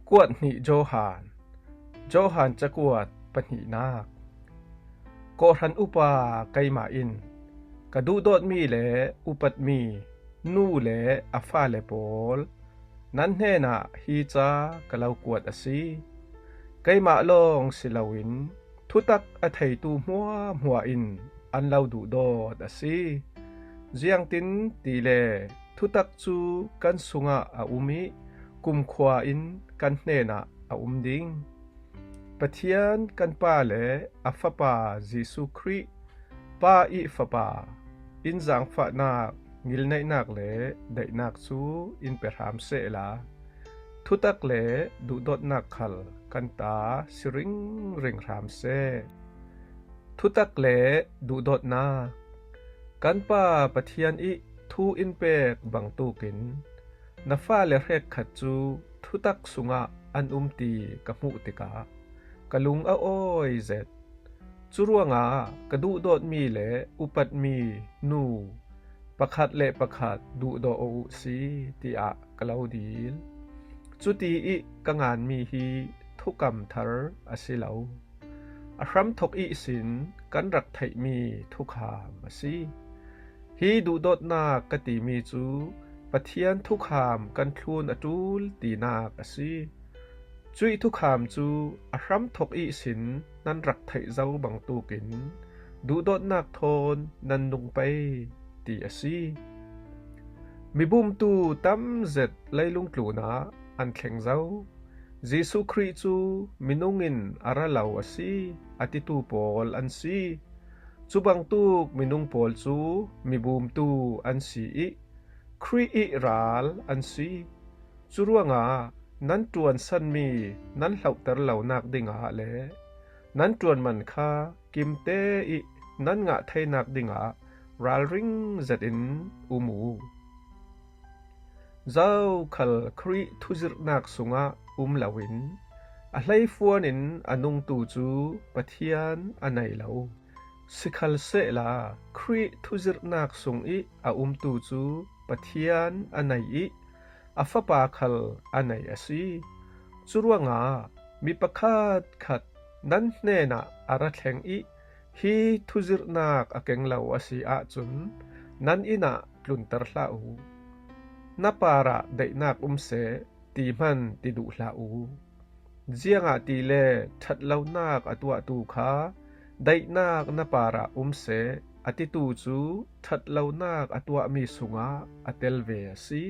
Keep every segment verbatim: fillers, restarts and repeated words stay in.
Kuat hnih Johan. Johan cakuat pahnihnak. Kawhhran upa keimah in ka duhdawtmi le upatmi nu le a fale pawl, nan hnenah hi ca ka lo kuat a si. Keimah lawng si loin thutak a theitu hmuahhmuah in an lo duhdawt a si. Ziangtin tile thutak cu kan sungah a um ih kumkhua in kan hnenah a um ding. Pathian kan Pa le a Fapa Jesuh Khrih, Pa ih Fapa, in zaangfahnak, ngilneihnak le daihnak cu in pe hram sehla, thutak le duhdawtnak khal kan ta si ringring hram seh. Thutak le duhdawtnak. Kan Pa Pathian ih thu in pek bangtukin na fale hrekkhat cu thutak sungah an um ti ka hmuh tikah ka lung a awi zet. Curuangah ka duhdawtmi le upatmi nu pakhat le pakhat duhdaw aw uhsi, tiah ka lo dil. Cuti ih ka nganmi hi thukam thar a si lo, a hramthok ihsin kan rak theihmi thukham a si. Hi duhdawtnak ka timi cu Pathian thukham kan thlun a ṭul tinak a si. Cuih thukham cu a hramthok ihsin nan rak theih zo bangtukin duhdawtnak thawn nan nung pei ti a si. Mibumtu tam zet leilung tlunah an thleng zo. Jesuh Khrih cu minung in a ra lo a si, a titu pawl an si. Cubangtuk minung pawl cu mibumtu an si ih Khrih ih ral an si. Curuangah nan ṭuansanmi nan hlohter lonak dingah le nan ṭuanman kha kimte ih nan ngah theinak dingah ralring zetin um uh. Zokhal Khrih thuzirhnak sungah um loin a hleifuan in a nungtu cu Pathian a nei lo. Sikhalsehla Khrih thuzirhnak sung ih a umtu cu Pathian a nei ih a Fapa khal a nei a si. Curuangah mi pakhatkhat nan hnenah a ra thleng ih hi thuzirhnak a keng lo a si ahcun nan inn ah tlunter hlah uh. Na parah daihnak um seh ti hman ti duh hlah uh. Ziangahtile ṭhatlonak a tuahtu kha daihnak na parah um seh a titu cu ṭhatlonak a tuahmi sungah a tel ve a si.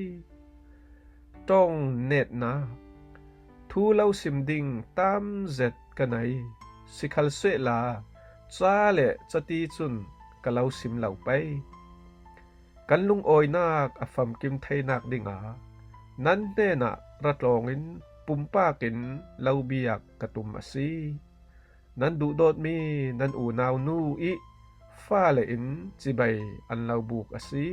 Ṭong netnak. Thu lo sim ding tam zet ka nei, sikhalsehla ca le cati cun ka lo sim lo pei. Kan lungawinak a famkim theinak dingah nan hnenah ra tlawngin pumpak in lo biak ka tum a si. Nan duhdawtmi nan unau nu ih fale in cibai an lo buk a si.